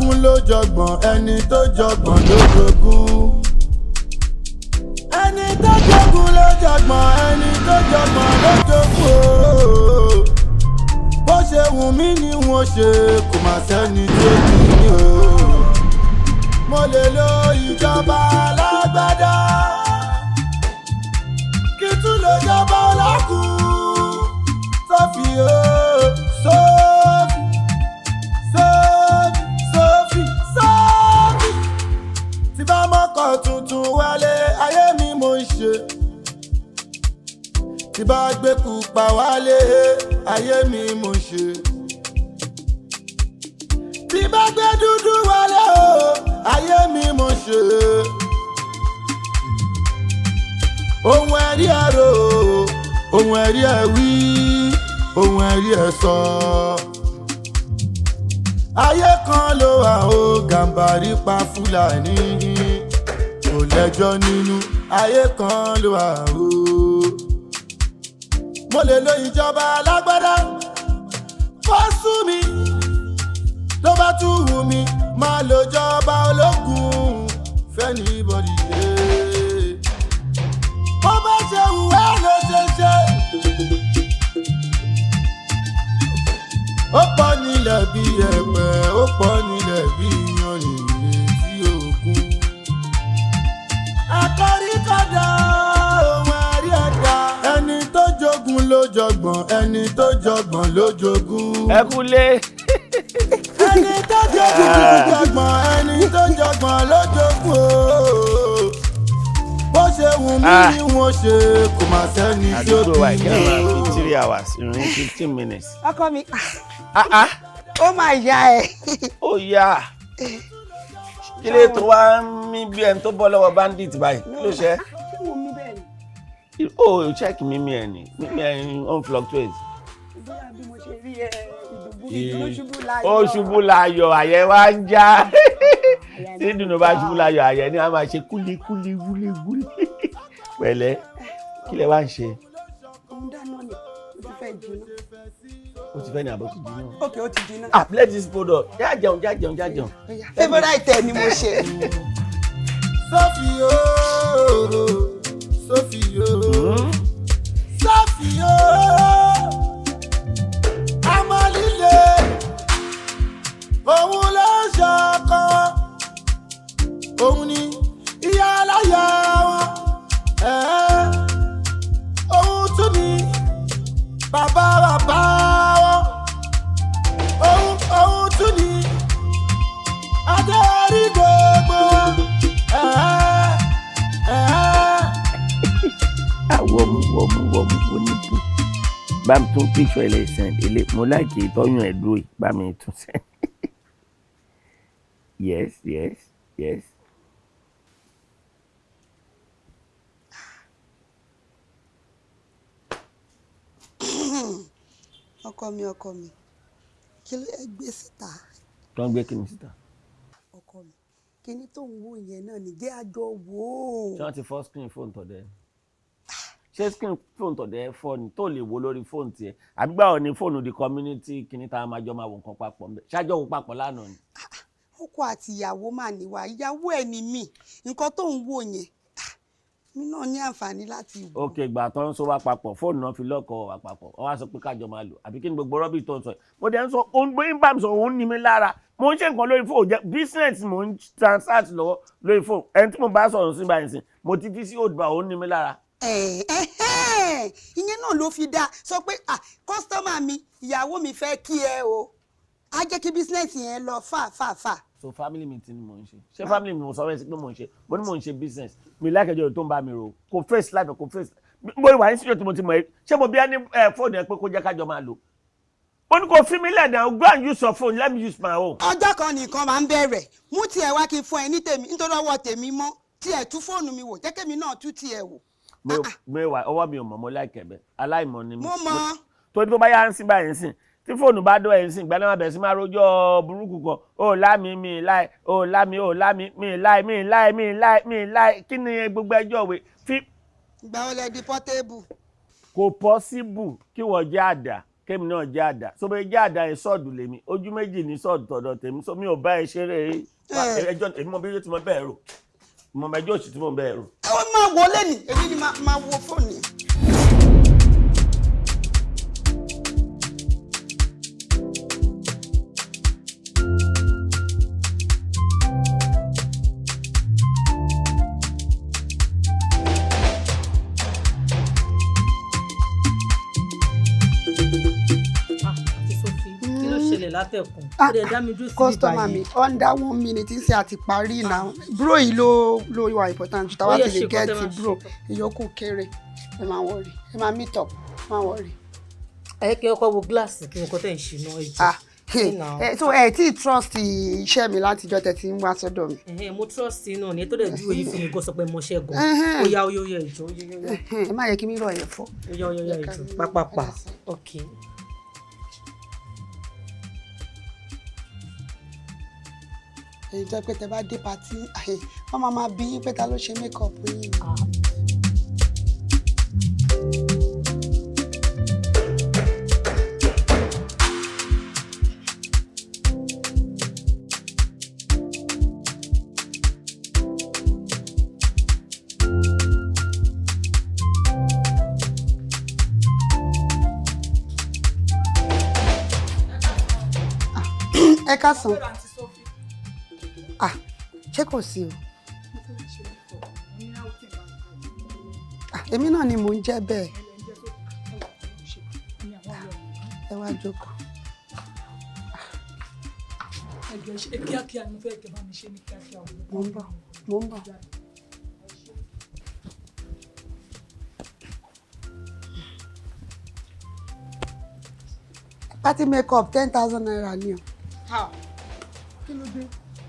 Jogún ló jọgbọ́n, ẹni tó jọgbọ́n ló jogún. Ẹni tó jogún ló jọgbọ́n, ẹni tó jọgbọ́n ló jogún ooo. Bó ṣe wù mí ni wọ́n ṣe, kò má sẹ́ni tó bí mi o. Mo lè lo ìjọba alágbádá, kí tún lè jọba ọlọ́kùn sọ́fì o, sọ́fì, sọ́fì, sọ́fì, sọ́fì. Tí bá mọ́kọ̀ tuntun wálé, ayé mi mo ń ṣe. Tí bá gbé pupa wálé, ayé mi mo ń ṣe. Tí bá gbé dúdú wálé o, ayé mi mo ń ṣe. Ohun ẹ̀rí ẹ̀ rò, ohun ẹ̀rí ẹ̀ wí, ohun ẹ̀rí ẹ̀ sọ. Ayé kan ló wà ó, Gàǹbàrí pa Fúlàní kò lẹ́jọ́ nínú. Ayé kan ló wà ó. Mo lè lo ìjọba alágbádá kó sú mi, tó bá tún wù mí máa lo ìjọba ológun fẹ́ni bọ́dì yé. Bó bá ṣe wù ẹ́ ló ṣe ṣe. Ó pọ̀ nílẹ̀ bí ẹ̀pẹ̀, ó pọ̀ nílẹ̀ bí iyanrìn létí òkun. Àkọ́ríkọ́dá ohun ẹ̀rí ẹ̀dá. Ẹni tó jogún ló jọgbọ́n, ẹni tó jọgbọ́n ló jogún. Ẹ kúlé. Ẹni tó jogún ló jọgbọ́n, ẹni tó jọgbọ́n ló jogún o. Bó ṣe wù mí ni wọ́n ṣe, kò má sẹ́ni tí ó Àdúgbò wa bí ìkẹ́ máa mi. fi 3 hours ìrìn 15 minutes. Ọkọ mi. Ah ah. Ó máa yá ẹ. Ó yá, kí ló tó wá ń mí bí ẹni tó bọ́ lọ́wọ́ bandit báyìí? Kí ló ṣe? Ṣé mo mí bẹ́ẹ̀ ni? Ó check mímí ẹ ní mímí ẹ ń fluctuate. Bóyá bí mo ṣe rí ẹ, ìdùnnú ṣubú láyọ̀. Ó ṣubú láyọ̀, àyẹ̀ wá ń já. Tí ìdùnnú bá ṣubú láyọ̀, àyẹ̀ ni a máa ṣe kúlíkúlí wúlíwúlí. Pẹ̀lẹ́, kí lẹ wá ń ṣe? Òun dáná ni, ó ti fẹ́ jiná. Ó ti fẹ́ ní àbọ̀ ti jiná. Ok, ó ti jiná. Ah, bless this product. Já jẹun, já jẹun, já jẹun. Favourite ẹ ni mo ṣe. Sophie ooo, Sophie ooo, Sophie ooo, ọmọ líle, òun ló ń ṣọkọ, òun ni ìyá aláya wọn, ẹ̀ẹ́, òun tún ni bàbá bàbá wọn, òun tún ni adarí gbogbo wọn, ẹ̀ẹ́, ẹ̀ẹ́. Wọ́mú wọ́mú wọ́mú oníbù, bá mi tún picture ilé send ilé. Mo like ìtọ́yún ẹ̀ dúró yìí, bá mi tún send. Yes. Ọkọ mi, ọkọ mi, kí ló ẹ gbé síta? Tó ń gbé kí ni síta? Ọkọ mi, kíní tó ń wò yẹn náà ní jẹ́ àjọ wò ó. Ṣé wọ́n ti fọ́ screen phone tọ̀dẹ̀? Ṣé screen phone tọ̀dẹ̀ fọ́ ni tó lè wo lórí fóònù tiẹ̀? Àbí gbà ni fóònù di community kíní tá a máa jọ máa wo nǹkan papọ̀ ńbẹ̀? Ṣáájọ́ wo papọ̀ lánàá ni? Ọkọ àti ìyàwó mà níwà, ìyàwó ẹ ní mí. Nǹkan tó ń wò yẹn, mi náà ní àǹfààní láti wò. Ok, ìgbà tó ń sọ wá papọ̀, fóònù náà fi lọ́kọ̀ wá papọ̀, wọ́n wá sọ pé kájọ máa lò, àbí kí ni gbogbo rọ́bì tó ń sọ yìí? Mo dẹ̀ ń sọ òun gbé ń bá mi sọ, òun ní mi lára. Mo ń ṣe nǹkan lórí fóònù, jẹ́ business mo ń transact lọ́wọ́ lórí fóònù. Ẹni tí mo bá sọ̀rọ̀ sí báyìí sìn, mo ti fi sí òdùbà, òun ní mi lára. Ìyẹn náà ló fi dáa sọ pé kọ́sítọ́mà mi, ìyàwó mi fẹ́ kí ẹ o, á jẹ́ kí business yẹn lọ fà fà fà. So family meeting ni mo ń ṣe? Ṣé family mi mo sọ fẹ́ sí pé mo ń ṣe? Mo ní mo ń ṣe business mi lákẹjọ tó ń bá mi rò kò face life, kò face mo wà ní studio tí mo ti mọ̀ ẹ́. Ṣé mo bí ẹni fóònù ẹ pé kó jẹ́ kájọ máa lò ó ní kò fi mí lẹ̀ náà? Go and use your phone, let me use my own. Ọjọ́ kan nìkan máa ń bẹ̀rẹ̀ mú tiẹ̀ wá kí n fún ẹ ní tèmi, nítorí ọwọ́ tèmi mọ́. Tiẹ̀ tú fóònù mi wò, jẹ́ kémi náà tú tiẹ̀ wò. Mi wà ọwọ́ mi ò mọ̀, mo láìkẹ̀ bẹ́ẹ̀, aláìmọ̀ ni mi. Mo mọ̀. Torí tó bá yá ń sìn báyìí ń sìn, tí fóònù bá dọ̀ ẹ̀ ń sìn, ìgbà náà bẹ̀rẹ̀ sí máa rojọ́ burúkú kan. Ó lámì mi láì, ó lámì, ó lámì mi láì, mi láì, mi láì, mi láì. Kí ni gbogbo ẹjọ́ òwe fi? Ìgbà wo lẹ di Portable? Kò possible kí wọ́n jẹ́ àdá. Kémi náà jẹ́ àdá, so bẹ́ẹ̀ jẹ́ àdá yẹn, sọ́ọ̀dù lèmi, ojú méjì ní sọ́ọ̀dù tọ̀dọ̀ tèmi, so mi ò bá ẹ ṣeré. Ẹjọ́ èmi mọ bí ó ti mọ bẹ́ẹ̀ rò, mo mọ ẹjọ́ òsì tí mo bẹ́ẹ̀ rò. Ó máa wọ lẹ́nu, èmi ni máa wo fóònù yẹn. Ah, àti Sophie, kí ló ṣẹlẹ̀ látẹ̀kùn? Ó dẹ̀ dá mi dúró síbí Customer mi báyìí. Under one minute ń ṣe àti parí náà. Bro yìí ló wà important jù, táwa Ó yẹ ti lè ṣe nǹkan tẹ́ get máa ṣe. bro ìyókù kéré. Ẹ máa worry, ẹ máa meet up, ẹ máa worry. Ẹ kí ọkọ wo gíláàsì, kí nǹkan tẹ̀ ń ṣe náà, ẹ jọ̀ọ́. Ah, so ẹ tí trust iṣẹ́ mi látijọ́ tẹ́ ti ń wá sọ́dọ̀ mi. Ẹ̀hẹ́n, mo trust yín náà ni tó dẹ̀ dúró yìí fún mi gan, sọ pé mo ṣe gan. Ẹ̀hẹ́n. Ó yá, ó yá, ó yá, ẹ jọ̀ọ́, ó yá, ó yá. Ẹ má yẹ kí mi rọ̀ yẹn fọ́. Ó yá, ó yá, ó yá, ẹ jọ̀ọ́, pápápá. Ok. Èyí tó pé tẹ bá dé party, wọ́n máa bí yín pé ta ló ṣe make up yín. Ẹ káàsán. Ah, ṣé kò sí o? Ah, èmi náà ni mò ń jẹ́ bẹ́ẹ̀. Ẹ wá jókòó. Ẹjọ, ṣe kíákíá ni mo fẹ́ kẹ́ bá mi ṣe ní kíákíá o. Mò ń bọ̀, mò ń bọ̀. Party makeup, ₦10,000 ni o. Ha! Kí ló dé?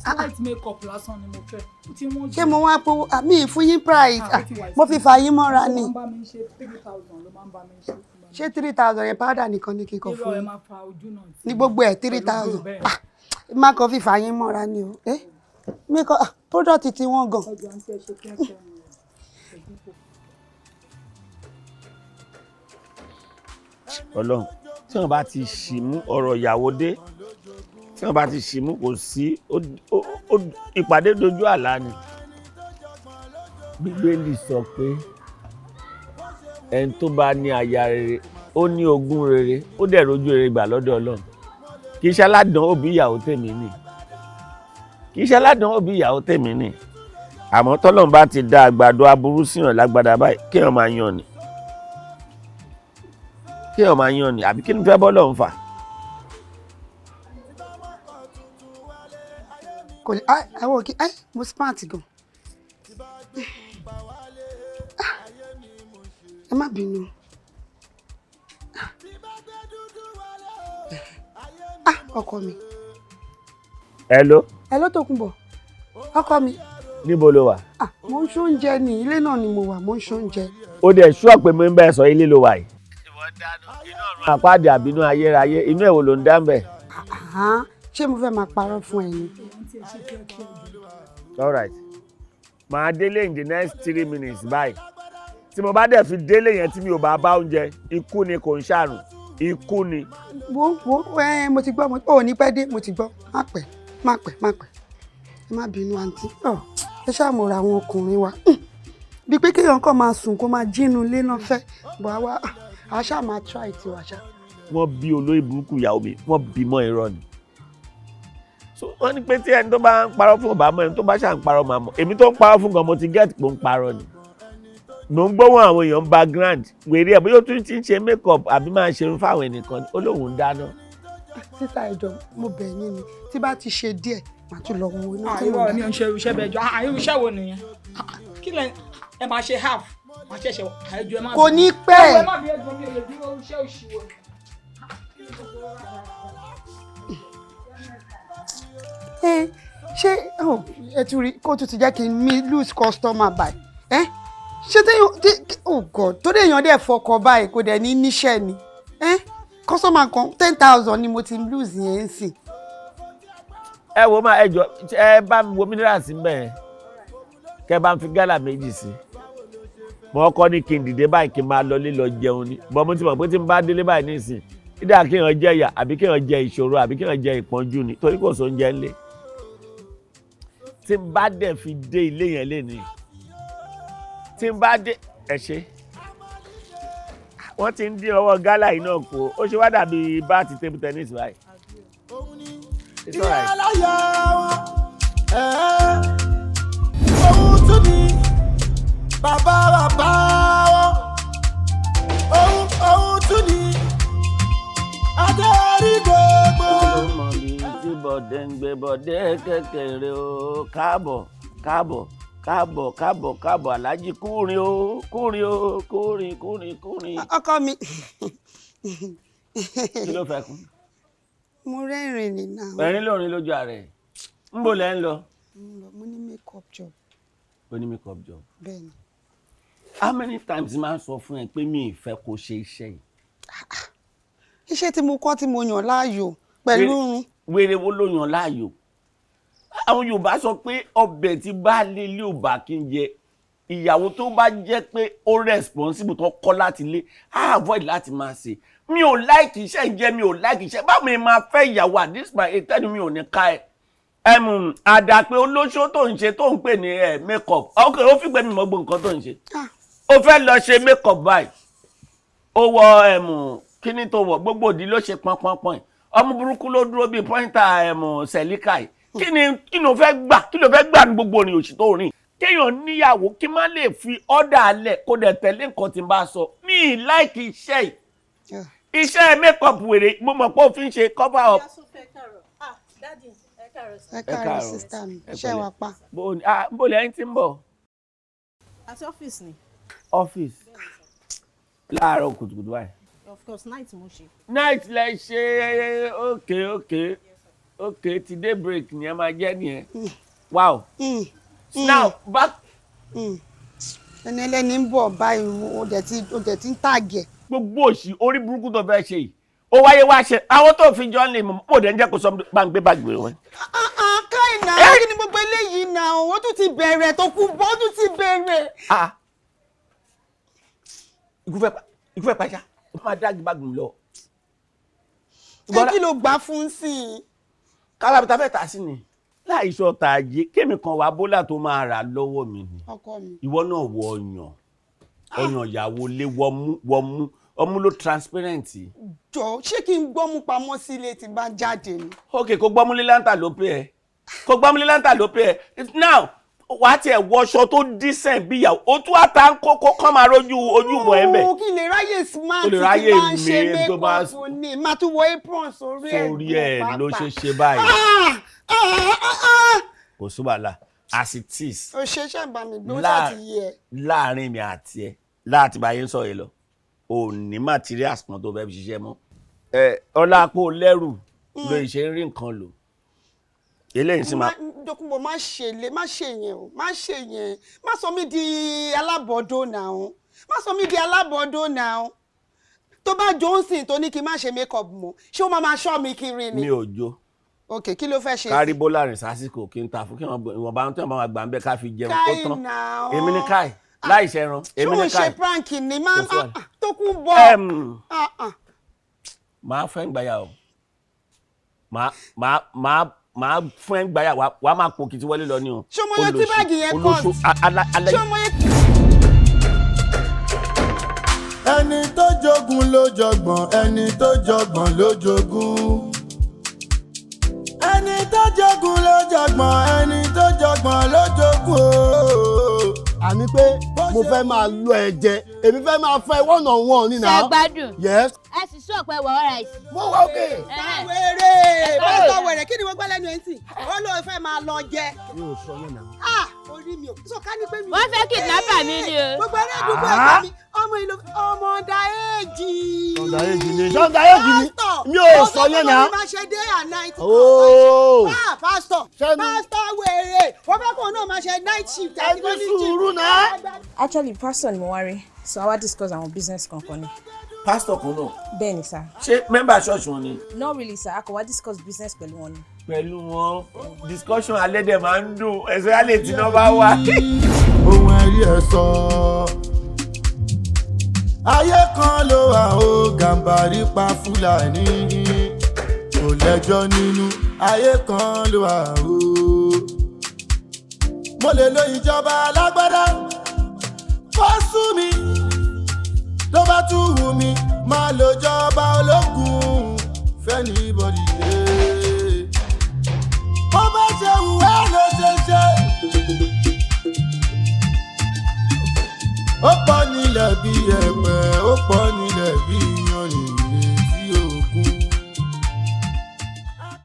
Slight makeup lásán ni mo fẹ́, ó ti wọ́n jù. Ṣé mo wá pé àmì ìfún yín price? Ah, ó ti wà. Mo fi fà yín mọ́ra ni. Ó máa ń bá mi ṣe 3,000 ló máa ń bá mi ṣe. Ṣé 3,000 yẹn, powder nìkan ni kíkọ Irọ́, fún ẹ yín? máa fa ojú náà sí. Ní gbogbo ẹ̀, three Pẹ̀lú thousand. bẹ́ẹ̀. Ah, má kàn fi fà yín mọ́ra ni o. Eh, makeup, ah, product ti wọ́n gan. Ẹjọ, àǹtí, ẹ ṣe kíákíá ni o. Ọlọ́run, tí wọ́n bá ti ṣì mú ọ̀rọ̀ ìyàwó dé, tí wọ́n bá ti ṣì mú, kò sí ìpàdé dojú àlá ni. Bíbélì sọ pé ẹni tó bá ní aya rere, ó ní ogún rere, ó dẹ̀ rojú rere gbà lọ́dọ̀ Ọlọ́run. Kì í ṣe aládùn òbí ìyàwó tèmi nì, kì í ṣe aládùn òbí ìyàwó tèmi nì, àmọ́ tọ́lọ́run bá ti dá àgbàdo aburú síyàn lágbádá báyìí, kéèyàn máa yan ni, kéèyàn máa yan ni, àbí kí ni fẹ́ bọ́ lọ́hùn fà. Kò lè àwọn òkè ẹ, mo smart gan. Ah, ẹ má bínú. Ah, ọkọ mi. Hello. Ẹ ló tó kún bọ̀, ọkọ mi. Níbo ló wà? Ah, mo ń ṣoúnjẹ ní ilé náà ni mo wà, mo ń ṣoúnjẹ. Ó dẹ̀ ṣúọ̀ pé mo ń bẹ́ẹ̀ sọ, ilé ló wà yìí. Àpáàdé àbínú ayérayé, inú ẹ̀ wo ló ń dá ń bẹ̀? Àhán, ṣé mo fẹ́ máa parọ́ fún ẹ ni? All right, màá délé in the next 3 minutes báyìí. Tí mo bá dẹ̀ fi délé yẹn, tí mi ò bá bá oúnjẹ, ikú ni, kò ń ṣàrùn, ikú ni. Wo, wo, ẹ, mo ti gbọ́, mo ò ní pẹ́ dé, mo ti gbọ́. Má pẹ́, má pẹ́, má pẹ́. Ẹ má bínú, àǹtí. Ọ ẹ ṣàmùrà àwọn ọkùnrin wa. Bíi pé kéèyàn kàn máa sùn kó máa jínú ilé náà fẹ́ bọ̀, àwa a ṣáà máa try tiwa ṣá. Wọ́n bí olórí burúkú ìyàwó mi, wọ́n bí mọ́ irọ́ ni. So wọ́n ní pé tí ẹni tó bá ń parọ́ fún ọba mọ́, ẹni tó bá ṣà ń parọ́ máa mọ̀. Èmi tó ń parọ́ fún gan, mo ti get pé ó ń parọ́ ni. Mò ń gbóhùn àwọn èèyàn background wèrè ẹ̀, bóyá ó tún ti ń ṣe make up àbí máa ṣe ń fáwọn ẹnìkan, ó lóun ń dáná. Sísá, ẹjọ, mo bẹ̀ yín ni, tí bá ti ṣe díẹ̀, màá tún lọ wo iná tí mo Irọ́, dá. mi ò ń ṣe irúṣẹ́ bẹ́ẹ̀ jọ. Irú iṣẹ́ wo nìyẹn? Kí lẹ ẹ máa ṣe half, máa ṣẹ̀ṣẹ̀ àìjọ, ẹ má. Kò ní pẹ́. Ẹ má bí ẹjọ́, mi ò lè dúró, iṣẹ́ òṣì wo nìyẹn? Ẹ ṣé oh, ẹ tún rí kó tún ti jẹ́ kí n mi lose customer by ẹ ṣé téèyàn tí, oh God, tó dé, èèyàn dẹ̀ fọkọ̀ báyìí, kò dẹ̀ ní níṣẹ́ ni. Ẹ customer kan, 10,000 ni mo ti lose yẹn ń sìn. Ẹ wo máa, ẹ jọ, ẹ bá mi wo minerals ń bẹ̀, kẹ bá ń fi gálà méjì sí. Mo kọ́ ní kí n dìde báyìí, kí n máa lọlé lọ jẹun ni, bọ́n mo ti mọ̀ pé tí n bá délé báyìí nísìn, Ìdá kéèyàn jẹ ìyà àbí kéèyàn jẹ ìṣòro àbí kéèyàn jẹ ìpọ́njú ni, torí kò sóúnjẹ ńlé. Tí n bá dẹ̀ fi dé ilé yẹn lénìí, tí n bá dé, ẹ ṣe, wọ́n ti ń dín ọwọ́ gálà yìí náà kú. Ó ṣe wá dàbí bat table tennis báyìí. It's Ilé all right. aláyọ̀ wọn, òun tún ní bàbá bàbá wọn, òun tún ní adarí gbogbo. Ọmọ mi tí bọ̀dé ń gbé bọ̀dé kékeré o, káàbọ̀, káàbọ̀, káàbọ̀, káàbọ̀, káàbọ̀, aláàjì, kúrin o, kúrin o, kúrin, kúrin, kúrin. Ọkọ mi. Kí ló fẹ́ kún? Mo rẹ́rìn ní náà. Ẹ̀rín lórin lójú ààrẹ. Ń bò lẹ́ ń lọ? Mo lọ, mo ní make-up job. Ó ní make-up job. Bẹ́ẹ̀ ni. How many times máa ń sọ fún ẹ pé mi ì fẹ́ kó ṣe iṣẹ́ yìí? Iṣẹ́ tí mo kọ́, tí mo yàn láàyò pẹ̀lú irun. Wèrè wo ló yàn láàyò? Àwọn Yorùbá sọ pé ọbẹ̀ tí baálé ilé ò bá kí ń jẹ, ìyàwó tó bá jẹ́ pé ó responsible, tó kọ́ láti ilé, á avoid láti máa ṣe. Mi ò like iṣẹ́ ìjẹ́, mi ò like iṣẹ́. Báwo ni máa fẹ́ ìyàwó at this my age, tẹ́nu mi ò ní ká ẹ? Àdàpé olóṣó tó ń ṣe, tó ń pè ní ẹ make up. Ok, ó fi pé mi mọ̀ gbogbo nǹkan tó ń ṣe. Ó fẹ́ lọ ṣe make up báyìí, ó wọ kíní tó wọ, gbogbo òdì ló ṣe pọnpọnpọn yìí. Ọmọ burúkú ló dúró bíi pointer sẹ̀líkà yìí. Kí ni o fẹ́ gbà? Kí ló fẹ́ gbà ní gbogbo òrìn òṣì tó rìn? Kéèyàn níyàwó kí má lè fi ọ́dà alẹ̀, kó dẹ̀ tẹ̀lé nǹkan tí n bá sọ. Mi ì like iṣẹ́ yìí, iṣẹ́ make up wèrè. Mo mọ̀ pé ó fi ń ṣe cover up. Ẹ káàárọ̀, sister mi. Ẹ Ṣé pẹ̀lẹ́. wàá pa? Bó ni, ah, bó lẹ́yìn tí ń bọ̀? Àti ọ́fíìsì ni. Ọ́fíìsì láàárọ̀ kùtùkùtù báyìí? Of course, night mo ṣe. Night lẹ ṣe? Ok, ti day break ni ẹ máa jẹ́ nìyẹn. Wow. Now back. Ẹni ẹlẹ́ni ń bọ̀ báyìí, ó dẹ̀ ti ń tàgẹ̀. Gbogbo òṣì orí burúkú tó fẹ́ ṣe yìí, ó wáyé wá ṣe àwọn tó fi jọ ń lè mọ̀ mọ̀ dẹ̀ ń jẹ́ kó sọ bá ń gbé báàgì wọn. Káì náà, kí ni gbogbo eléyìí náà? Ó tún ti bẹ̀rẹ̀ tó kú bọ́, ó tún ti bẹ̀rẹ̀. Ah, ikú fẹ́ pa ṣá, ó máa dáàgì báàgì mi lọ. Ṣé kí ló gbà fún sí i? Kálábìtà fẹ́ tà sí ni láì sọ tààjé, kémi kan wà bólà tó máa rà lọ́wọ́ mi ni. Ọkọ mi. Ìwọ náà wọ ọyàn, ọyàn ìyàwó lé, wọmú wọmú, ọmú ló transparent. Jọ, ṣé kí n gbọ́mú pamọ́ sílé tí bá jáde ni? Ok, kó gbọ́múlé láǹtà ló pé ẹ, kó gbọ́múlé láǹtà ló pé ẹ. Now wàá tiẹ̀ wọṣọ tó decent bí ìyàwó, ó tún àtà ń kókó kán máa rójú ojú bọ̀ ẹ́ bẹ̀. Ó kí n lè ráyè smart Ó lè tí ráyè bá ń ṣe mi tó bá make-up ni, máa tún wọ apron sórí ẹ̀. Sórí ẹ̀ ló ṣe ṣe báyìí. Ah, ah, ah, ah. Kò sí wàhálà, as it is. O ṣe ṣàǹbá mi gbé, ó ṣáà ti yé ẹ. Láàrin mi àti ẹ, láti bá yẹn sọ yìí lọ, ò ní materials kan tó fẹ́ fi ṣiṣẹ́ mọ́ ẹ. Ọlápò lẹ́rù ló ṣe ń rí nǹkan lò, eléyìí sì máa. Dókúnbọ̀, má ṣe lè, má ṣe yẹn o, má ṣe yẹn, má sọ mí di alábọ̀dọ̀ náà o, má sọ mí di alábọ̀dọ̀ náà o. Tó bá Johnson tó ní kí n má ṣe make up mọ́, ṣé ó máa máa ṣọ́ mi kiri ni? Mi ò jó. Ok, kí ló fẹ́ ṣe? Kárí bólà rìn sásìkò, kí n ta fún kí ìwọ̀nba tí wọ́n bá máa gbà ń bẹ́, ká fi jẹun, ó Káì tán. náà. Èmi ní káì láì ṣẹran, èmi Ṣé ní òun ṣe káì. prank ni? Má Kò sí wàhálà. Tókunbọ̀. Ah, ah. Màá fẹ́ ń gbàyà o, màá fún ẹ ń gbàyà, wàá máa pò kìtì wọlé lọ ní o. Ṣé o mọ iye tí báàgì yẹn Olóṣù cost? alẹ́. Ṣé o mọ iye? Ẹni tó jogun ló jọgbọ̀n, ẹni tó jọgbọ̀n ló jogún. Ẹni tó jogun ló jọgbọ̀n, ẹni tó jọgbọ̀n ló jogún o. Àní pé mo fẹ́ máa lọ ẹ jẹ, èmi fẹ́ máa fẹ́ one on one ní Ṣé náà. gbádùn? Yes. Ẹ sì sọ pé wà ọ̀rá ìsìn. Mo wà òkè. Wèrè, pásítọ̀ wèrè, kí ni mo gbọ́ lẹ́nu ẹ̀ ń sìn? Ó lóun fẹ́ máa lọ jẹ. Mi ò sọ yẹn náà. Ah, orí mi ò sọ ká ní pé mi. Wọ́n fẹ́ kidnapper mi ni o. Gbogbo ará àdúgbò ẹ̀gbọ́n mi, ọmọ ìlú, ọmọ ọ̀dà èjì. Ọ̀dà èjì ni, ọ̀dà èjì ni, mi ò sọ yẹn náà. Ó fẹ́ kó máa ṣe day and night. Ooo. Ah, pásítọ̀, pásítọ̀ wèrè, wọ́n fẹ́ kó náà máa ṣe night shift àti Ẹ ní morning shift. sùúrù náà. Actually, pastor ni mo wá rí, so a wá discuss àwọn business kankan ni. Pásítọ̀ kan náà? Bẹ́ẹ̀ ni, sir. Ṣé member church wọn ni? Not really, sir. A kò wá discuss business pẹ̀lú wọn ni. Pẹ̀lú wọn, discussion alẹ́ dẹ̀ máa ń dùn, ẹ̀sẹ̀ alẹ́ tí iná bá wà. Ohun ẹ̀rí ẹ̀ sọ. Ayé kan ló wà ó, Gàmbàrí pa Fúlàní, kò lẹ́jọ́ nínú. Ayé kan ló wà ó. Mo lè lo ìjọba alágbádá kó sú mi, tó bá tún wù mí, máa lo jọba ológun fẹ́ni bọ́dì dé. Bó bá ṣe wù ẹ́ ló ṣe ṣe. Ó pọ̀ nílẹ̀ bí ẹ̀pẹ̀, ó pọ̀ nílẹ̀ bí